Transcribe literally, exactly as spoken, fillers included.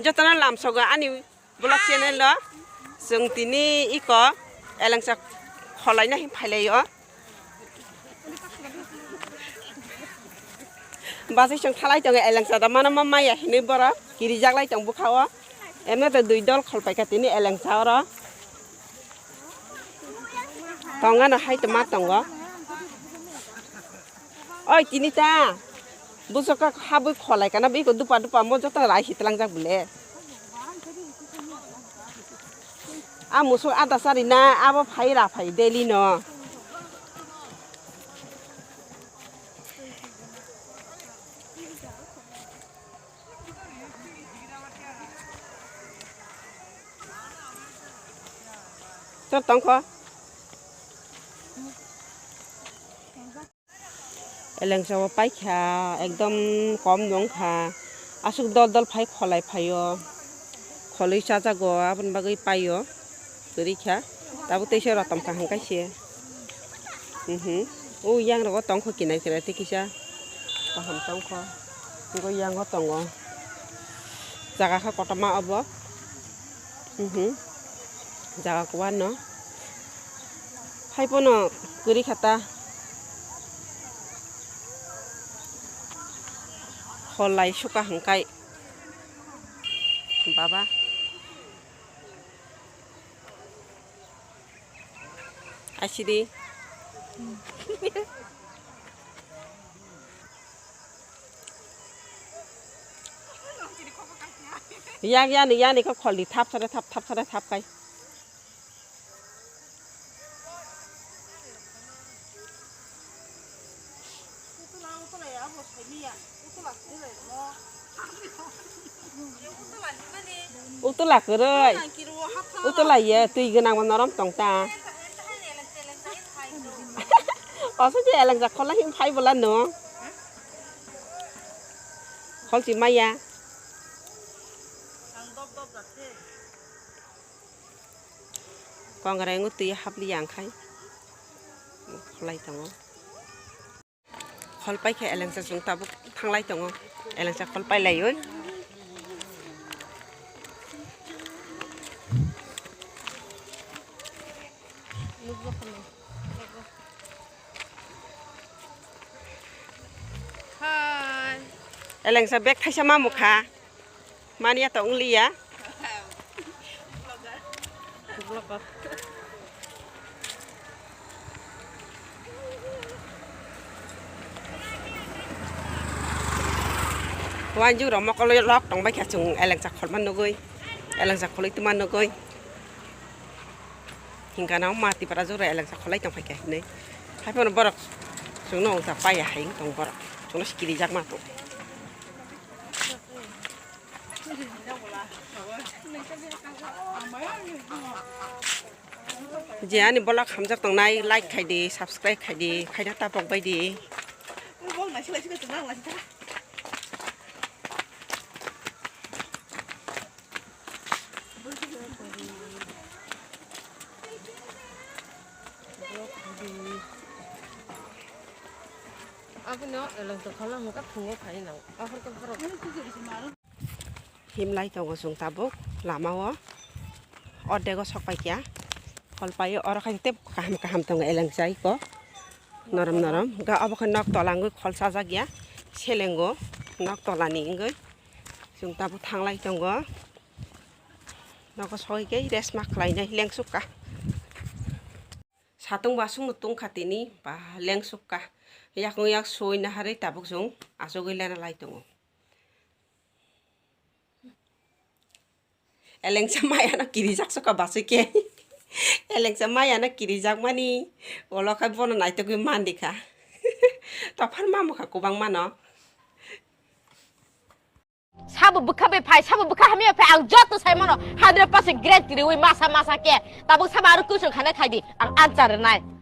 Jotono lamsogo ani vlog channel o. Chwng tini iko elengsa kholaina hin phailaio. Bachai chwng thalai tongo elengsa da mano ma maya hinwi borok kirijaklai tong bwkha o. Emno to dui dol kholpaikha tini elengsa oro. Tongano hai to ma tongo. Oi tini ta. Buso ka habwi kholai kana biko dupa dupa mo joto rai hitlangjak bole. A musuk ada sari na abo phai ra phai daily no. Chor tongkho. Elengsa o paikha ekdom kom nungkha. Aswk dol dol phai kholai phaio. Kholwi chajago aboni bagwi paio. Kwrwi kha. Tabuk teisa rotom kaham kaise. Mhm. O yang rogo tongkho kinai kinai tei kisa. Kaham tongkho. Ngo yang o tongo. Jaga kha kotorma obo. Mhm. Jaga kwbangno. Hai pono kwrwi kha ta. Kholai suka hwnkhai. Baba. Asidi. Yang yani yani kho kholi thap sare thap thap sare thap kai. Utula kwrwi. Utula ye twi gwnang bo norom tong ta. Oso je elengsa khola hin phai bola no. Kholchi maya. Kongrai ngo twi hapli yang khai. Kholai tongo. Khol pai khe elengsa chwng tabuk thanglai tongo. Elengsa khol pai laiwi. Hai. Elengsa bag thaisa ma mukha. Mania to wng liya. Wanjwk rok mokol o lok tong bai kha chwng elengsa kholma nugwi, elengsa kholwi tongma nugwi. Hingka no mati para jora elengsa kholai tong phai kha hinwi. Hai phano borok chwngno wngsa paiya hai wng tong borok. Chwngno sikiri jak ma tong. Je ani vlog hamjak tongnai, like khai di, subscribe khai di, khaina tapok bai di. Abono elong tongkha lamukha thungo khai nang. Ahor khe borok. Himlai tongo chwng tabuk lama o. Ordego sok pai kha. Khol pai o, oro khai tei kaham kaham tongo elengsa iko. Norom norom. Ga obo khe nok tola wngwi khol chajak ya. Selengo nok tola ni wngwi. Chwng tabuk thanglai tongo. Nogo sogwi khe rest ma khlainai lengsuk kha. Satung bo aswkno tungkha tini, ba, lengsukka. Yakung yak sui naharwi tabuk chwng achugwi lena lai tongo. Elengsa mayano kirijak sukha bachwi khe. Elengsa mayano kirijakmani ulo khe bono naitugwi mandikha. Tophar mamukha kwbangmano. Sabo bwkha bai phai, sabo bwkha hamya phai, ang joto sai mano hundred percent guarantee riwi masa masa khe. Tabuk sabo aro kuchung khana khai di, ang answer rwnai.